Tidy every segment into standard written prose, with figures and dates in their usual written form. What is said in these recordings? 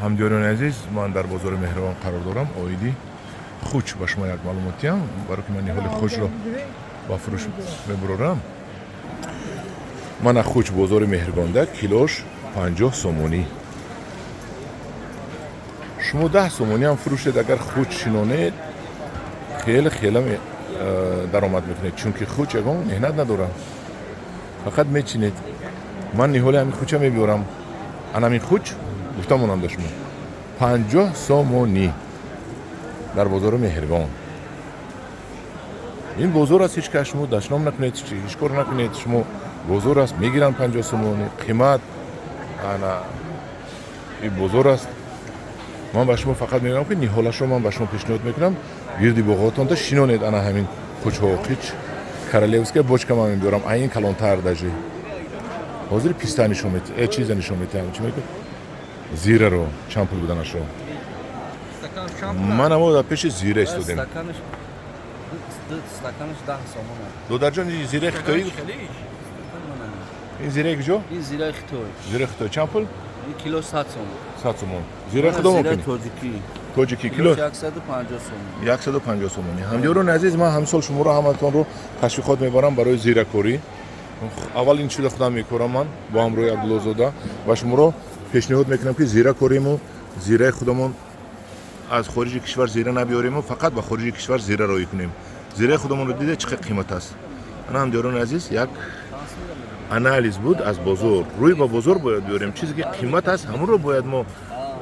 Ҳамдиёрони азиз, ман дар бозори Меҳргон қарор дорам. Оиди хуч ба шумо як маълумот диҳам, баро ки ман ниҳоли хучро ба фурӯш мебурорам. Мана хуч, бозори Меҳргонда, килош 50 сомонӣ. Шумо 10 сомонӣ ҳам фурӯшед, агар хуч шинонед, хеле хеле даромад мекунед, чунки хуч ягон меҳнат надорад, фақат мечинед. Ман ниҳоли ҳамин хуча мебиёрам. Анамин хуч, гуфта монам да шумо, 50 сомонӣ дар бозори Меҳргон. Ин бозор аст, ҳеҷ кас шумо дашном накунед, ҳеҷ кор накунед. Шумо бозор аст, мегиранд 50 сомонӣ қимат. Ана ин бозор аст. Ман ба шумо фақат мегӯям, ки ниҳолашро ман ба шумо пешниҳод мекунам, гирди боғотонда шинонед. Ана ҳамин хучҳо, хич королевская бочка ман мебиёрам, айн калонтар даже. Ҳозир писта нишон мет чиза нишон метиҳам, чӣ мегӯ, зираро, чанд пул буданашро. Ман амо дар пеши зира истодем. Стаканаш 10 сомон. Додарҷон, ин зираи хитоӣ, ин зираи куҷо? Ин зираи Хитой. Зираи Хитой чанд пул? Ин кило 100 сомон. 100 сомон. Зираи худо? Зираи тоҷикӣ. Тоҷикӣ кило? 150 сомон. 150 сомонӣ. Ҳамдиёрони азиз, ман ҳамсол шуморо ҳаматонро ташвиқот мебарам барои зиракорӣ. Аввал ин шуда худам мекорам ман бо ҳамроҳи Абдуллозода ва шуморо пешниҳод мекунам, ки зира кориму зираи худамон, аз хориҷи кишвар зира набиёриму фақат ба хориҷи кишвар зира роҳӣ кунем. Зираи худамонро дида, чӣ қадр қимат аст. Ана, ҳамдиёрони азиз, як анализ буд аз бозор. Рӯй ба бозор бояд биёрем. Чизе ки қимат аст, ҳамонро бояд мо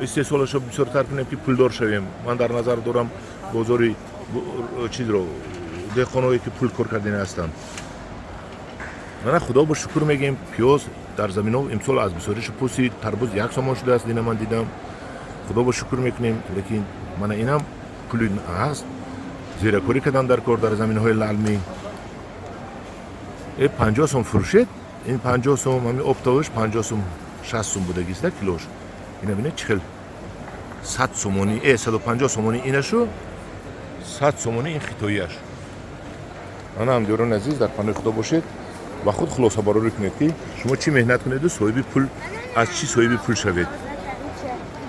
истеҳсолашро бисёртар кунем, ки пулдор шавем. Ман дар назар дорам бозори чизро, деҳқоное ки пул кор кардани ҳастанд. Мана, худо бо шукр мегӯем, пиёз дар заминҳо имсол аз бисёришу пусид. Тарбуз 1 сомон шудааст, дина ман дидам. Худо бо шукр мекунем, лекин мана инам пули ҳаст, зиракорӣ кардан дар кор дар заминҳои лалмӣ. 50 сом фурӯшед, ин 50 сом, ҳамин оптовыш 50 сом, 60 сом будагиста килош. Ина бинед, чӣ хел 100 сомонӣ, 150 сомонӣ инашу, 100 сомонӣ ин хитоияш. Ана, ҳамдиёрони азиз, дар паноҳи худо бошед. Ба худ хулосабарорӣ кунед, ки шумо чӣ меҳнат кунеду соҳиби пул, аз чӣ соҳиби пул шавед.